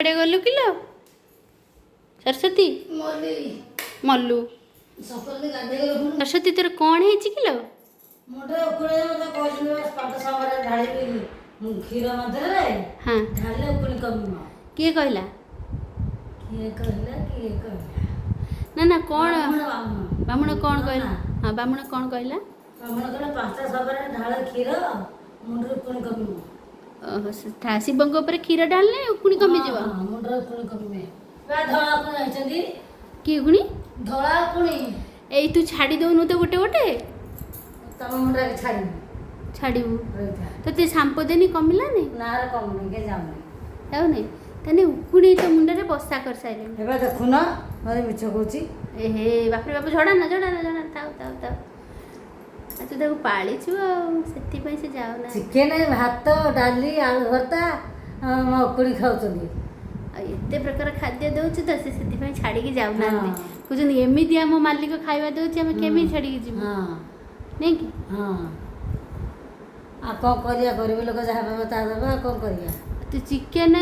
କୁଆଡ଼େ ଗଲୁ କିଲୋ ସରସ୍ୱତୀ? ମଲି। ମଲୁ। ସକାଳେ ଗାଧେଇ ଗଲେ ପୁଣି। ସରସ୍ୱତୀ, ତୋର କ'ଣ ହେଇଛି କିଲୋ? ମୁଣ୍ଡରେ ଉକୁଣି। ମତେ କହିଛନ୍ତି ପାଞ୍ଚ ସମୟରେ ଢାଳିବି କ୍ଷୀର ମଧ୍ୟରେ। ଢାଳିଲେ ଉକୁଣି କମିବ। କିଏ କହିଲା? କିଏ କହିଲା, କିଏ କହିଲା? ନା ନା, କ'ଣ? ବ୍ରାହ୍ମଣ, ବ୍ରାହ୍ମଣ। ବାମୁଣ କ'ଣ କହିଲା? ହଁ, ବାମୁଣ କ'ଣ କହିଲା? ବ୍ରାହ୍ମଣ କହିଲା, 5ଟା ସମୟରେ ଢାଳ କ୍ଷୀର, ମୁଣ୍ଡରୁ ଉକୁଣି କମିବ। ଓହୋ, ଶିବଙ୍କ ଉପରେ କ୍ଷୀର ଢାଳିଲେ ଉକୁଣି କମିଯିବ? ହଁ, ମୁଣ୍ଡରେ ଉକୁଣି କମିବେ। ବା ଧଳା ଉକୁଣି ରହିଛନ୍ତି। କିଏ ଉକୁଣି? ଧଳା ଉକୁଣି। ଏଇ, ତୁ ଛାଡ଼ି ଦଉନୁ ତ ଗୋଟେ ଗୋଟେ। ତମ ମୁଣ୍ଡରେ ଛାଡ଼ିବୁ। ଛାଡ଼ିବୁ। ରହିଥା। ତୋତେ ସାମ୍ପୋ ଦେନି, କମିଲାନି? ନାରେ, କମୁନି କି, ଯାଉନି। ଯାଉନି? ତାହେଲେ ଉକୁଣି ତୋ ମୁଣ୍ଡରେ ବସା କରିସାରିଲେଣି। ଏବେ ଦେଖୁନ, ମୋତେ ମିଛ କହୁଛି। ଏ ହେ, ବାପରେ ବାପ, ଝଡ଼ା ନା, ଝଡ଼ା ନା, ଝଡ଼ା। ଥାଉ ଥାଉ ଥାଉ। ଆଉ ତୁ ତାକୁ ପାଳିଛୁ ଆଉ ସେଥିପାଇଁ ସେ ଯାଉନା। ଚିକେନ, ଭାତ, ଡାଲି, ଆଳୁ ଭର୍ତ୍ତା ମୋ ଉକୁଣି ଖାଉଛନ୍ତି। ଆଉ ଏତେ ପ୍ରକାର ଖାଦ୍ୟ ଦେଉଛୁ ତ, ସେ ସେଥିପାଇଁ ଛାଡ଼ିକି ଯାଉନାହାନ୍ତି। କହୁଛନ୍ତି, ଏମିତି ଆମ ମାଲିକ ଖାଇବା ଦେଉଛି, ଆମେ କେମିତି ଛାଡ଼ିକି ଯିବୁ? ନାଇଁ କି? ହଁ, ଆଉ କ'ଣ କରିବା? ଗରିବ ଲୋକ, ଯାହା ପାଇବ ତାହା ଦେବା, ଆଉ କ'ଣ କରିବା? ତୁ ଚିକେନ,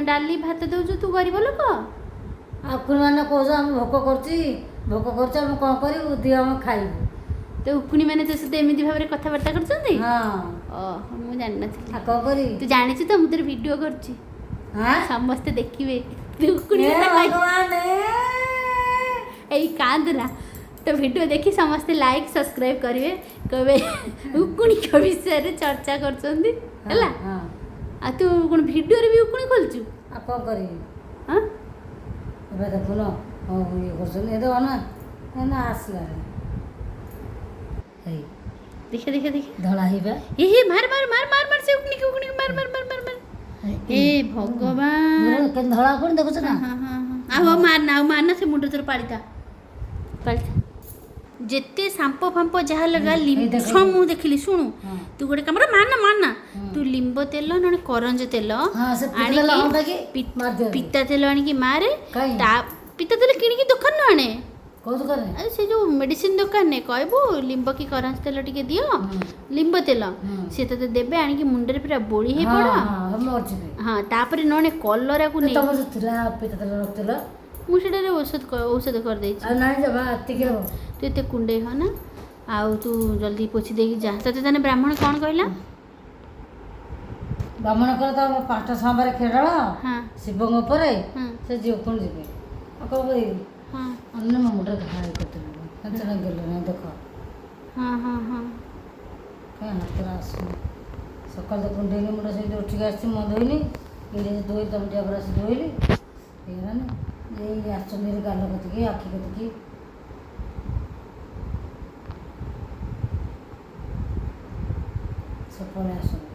ଡାଲି, ଭାତ ଦେଉଛୁ, ତୁ ଗରିବ ଲୋକ? ଆଉ ଉକୁଣି ମାନେ କହୁଛ, ଆମେ ଭୋକ କରୁଛି, ଭୋକ କରୁଛି, ଆମେ କ'ଣ କରିବୁ, ଦିଅ ଆମେ ଖାଇବୁ। ତ ଉକୁଣି ମାନେ ତୋ ସହିତ ଏମିତି ଭାବରେ କଥାବାର୍ତ୍ତା କରୁଛନ୍ତି? ହଁ। ଓହୋ, ମୁଁ ଜାଣିନଥିଲି। ଆଉ କ'ଣ କରିବି? ତୁ ଜାଣିଛୁ ତ, ମୁଁ ତୋର ଭିଡ଼ିଓ କରୁଛି। ହାଁ? ସମସ୍ତେ ଦେଖିବେ ତୁ ଉକୁଣି ହେ କଥା କହି। ଭଗବାନ! ଏଇ, କାନ୍ଦନା। ତ ଭିଡ଼ିଓ ଦେଖି ସମସ୍ତେ ଲାଇକ୍ ସବସ୍କ୍ରାଇବ୍ କରିବେ, କହିବେ ଉକୁଣିଙ୍କ ବିଷୟରେ ଚର୍ଚ୍ଚା କରୁଛନ୍ତି। ହେଲା? ହଁ। ଆଉ ତୁ କ'ଣ ଭିଡ଼ିଓରେ ବି ଉକୁଣି ଖୋଲୁଛୁ? ଆଉ କ'ଣ କରିବି? ହଁ। ଏବେ ଦେଖୁନ, ହଁ, ଇଏ କରୁଛନ୍ତି। ଏ ଦେଖ ନା, ଏ ନା, ଆସିଲାଣି ଏଇ। ଦେଖେ, ଦେଖେ, ଦେଖେ। ଧଳା ହେଇବା। ଏ ହେ, ମାର ମାର ମାର ମାର ମାର, ସେ ଉକୁଣିକି, ଉକୁଣିକି ମାର ମାର ମାର ମାର ମାର। ହେ ଭଗବାନ! କେମିତି ଧଳା ଉକୁଣି ଦେଖୁଛ ନା? ହଁ ହଁ ହଁ, ଆଉ ଆଉ ମାରନା, ଆଉ ମାରନା। ସେ ମୁଣ୍ଡ ତୋର ପାଳିଥା, ପାଳିଥା। ଯେତେ ସାମ୍ପ ଫାମ୍ପ ଯାହା ଲଗା ଏଇ ଦେଖ। ଶୁଣ, ମୁଁ ଦେଖିଲି, ଶୁଣୁ। ତୁ ଗୋଟେ କାମ କର, ମାରନା, ମାରନା। ତୁ ଲିମ୍ବ ତେଲ ନହେଲେ କରଞ୍ଜ ତେଲ ହଁ, ସେ ପିତା ତେଲ ହନ୍ତା କି ଆଣିକି ମାରିଦିଅନ୍ତି। ପିତା ତେଲ ଆଣିକି ମାରେ। କାଇଁ? ତା ପିତା ତେଲ କିଣିକି ଦୋକାନରୁ ଆଣେ। କୋଉ ଦୋକାନରେ? ଆରେ, ସେ ଯୋଉ ମେଡିସିନ ଦୋକାନରେ କହିବୁ, ଲିମ୍ବ କି କରଞ୍ଜ ତେଲ ଟିକେ ଦିଅ, ଲିମ୍ବ ତେଲ। ସେ ତୋତେ ଦେବେ, ଆଣିକି ମୁଣ୍ଡରେ ପୁରା ବୋଳି ହେଇ ପଡ଼। ହଁ, ମରିଯିବେ। ହଁ, ତାପରେ ନହେଲେ କଲରାକୁ ନେଇ ତମର ଯୋଉ ଥିଲା ପିତା ତେଲ ରଖିଥିଲ? ମୁଁ ସେଟାରେ ଔଷଧ କରିଦେଇଛି। ଆଉ ନାଇଁ, ଜମା ଏତିକି ହବ। ତୁ ଏତେ କୁଣ୍ଡେଇ ହନା, ଆଉ ତୁ ଜଲ୍ଦି ପୋଛି ଦେଇକି ଯା। ତତେ ତାହେଲେ ବ୍ରାହ୍ମଣ କ'ଣ କହିଲା? ବ୍ରାହ୍ମଣ କହିଲେ ତ 5ଟା ସୋମବାର କ୍ଷୀର ଢାଳ ଶିବଙ୍କ ଉପରେ। ସେ ଯିବ, ପୁଣି ଯିବେ, ଆଉ କ'ଣ କରିବି? ଅନ୍ୟ ମୋ ମୁଣ୍ଡରେ ଘା କରିଦେଲି, ଜାଣିଛ ଗେଲ ନାହିଁ, ଦେଖ। ହଁ ହଁ ହଁ କାଇଁ ହାତରେ ଆସୁନି। ସକାଳେ ତ କୁଣ୍ଡେଇନି ମୁଣ୍ଡ, ସେମିତି ଉଠିକି ଆସିଛି। ମୁଁ ଧୋଇନି, ଏଇଠି ଧୋଇ, ତମ ପରେ ଆସି ଧୋଇଲି, ହେଇଗଲାନି। ଏଇ ଆସିଛନ୍ତି ଗାଲ କତିକି, ଆଖି କତିକି। ସବୁ ପଳେଇ ଆସନ୍ତି।